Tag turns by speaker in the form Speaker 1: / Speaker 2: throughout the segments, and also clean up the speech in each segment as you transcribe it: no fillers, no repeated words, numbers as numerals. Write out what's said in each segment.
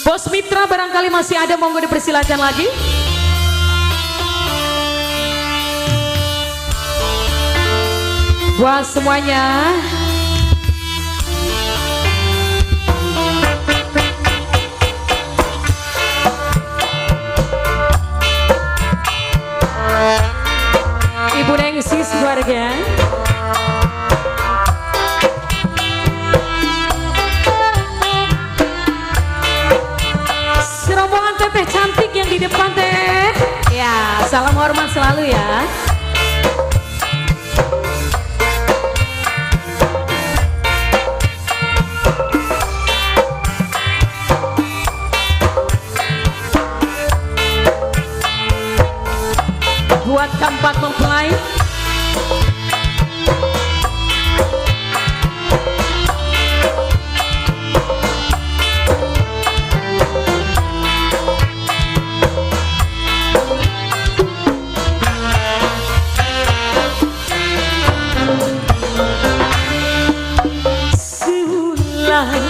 Speaker 1: Bos Mitra barangkali masih ada, monggo dipersilakan lagi. Buat semuanya. Ibu Nengsi keluarga. Serombongan teteh cantik yang di depan teh. Ya, salam hormat selalu ya. Buat keempat mempelai. Sulan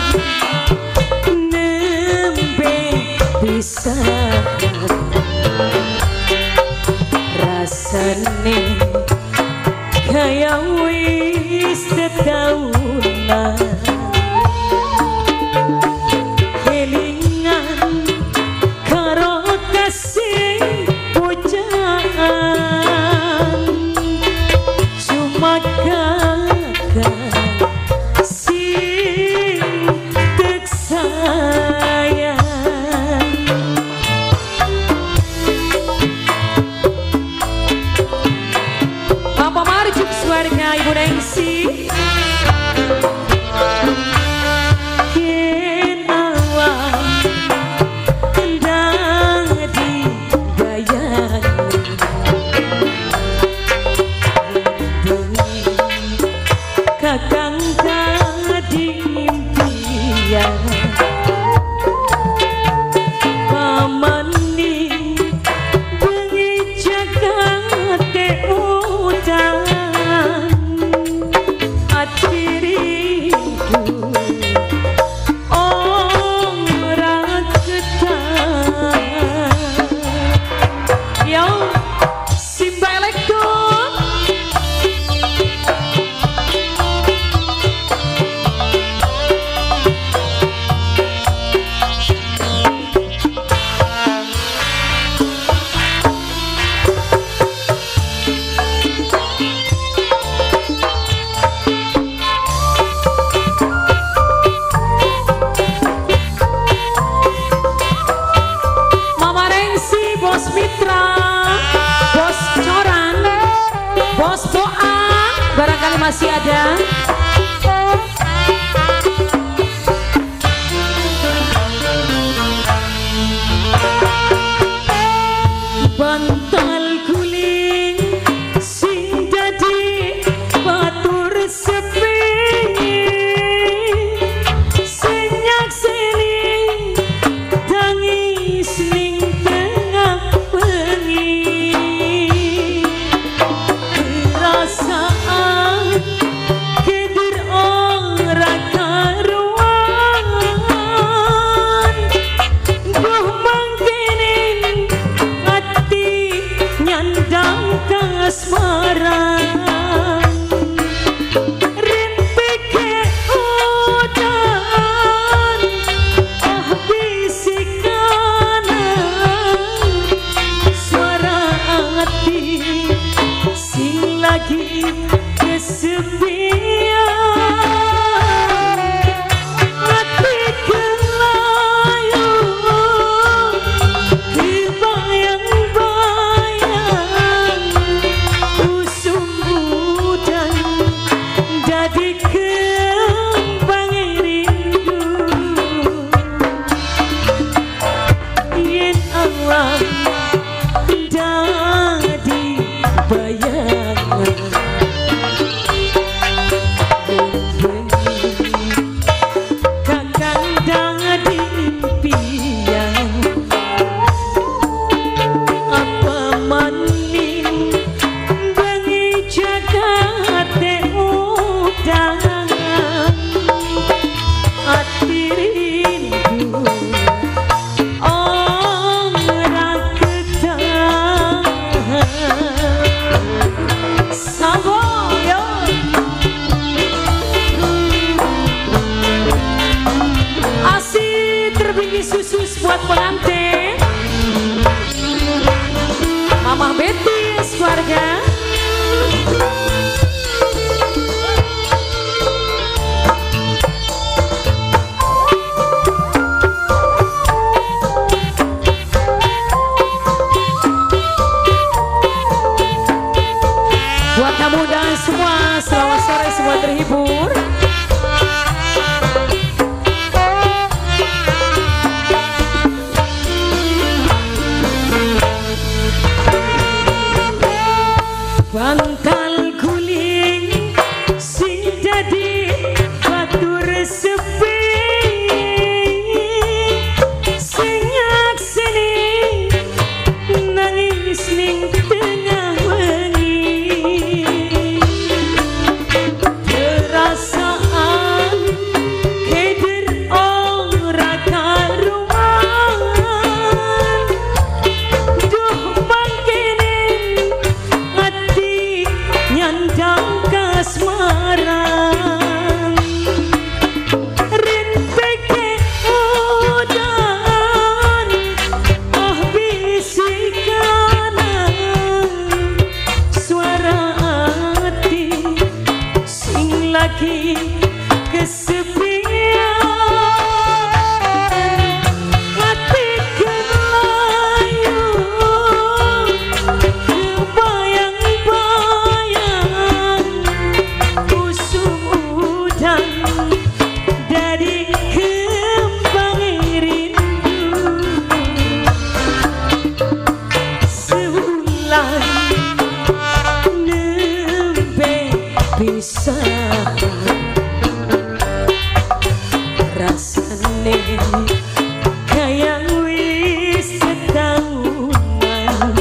Speaker 1: nembe bisa rasane kaya wis tetaunan, kelingan karo kasih pujaan, cuma kakak sing tek sayang. Keluarga Ibu Nengsi. Yen awak endang dibayang, bengi kakang dadi impian, pamani bengi jagate udan. Bos Mitra, Bos Coran, Bos Boa, barangkali masih ada. Bantal guling sing dadi batur sepi, sing nyakseni tangis ning tengah bengi, perasaan kedu Terbingkis khusus buat pengantin Mamah Betty keluarga. Buat kamu dan semua, selamat sore semua terhibur. Bantal guling sing dadi batur sepi, sing nyakseni nangis ning tengah wengi. Perasaan keder ora karuan, duh mangkene ati nyandang kasmaran. Rinteke udan oh bisikanan, suara ati sing lagi kesepian. Ati kelayu kebayang-bayang usum udan dari kembang rindu. Sebulan nembe pisah, rasane kaya wis setaunan.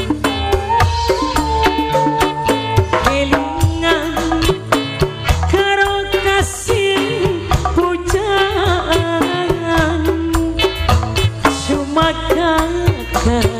Speaker 1: Kelingan karo kasih pujaan, cuma kakak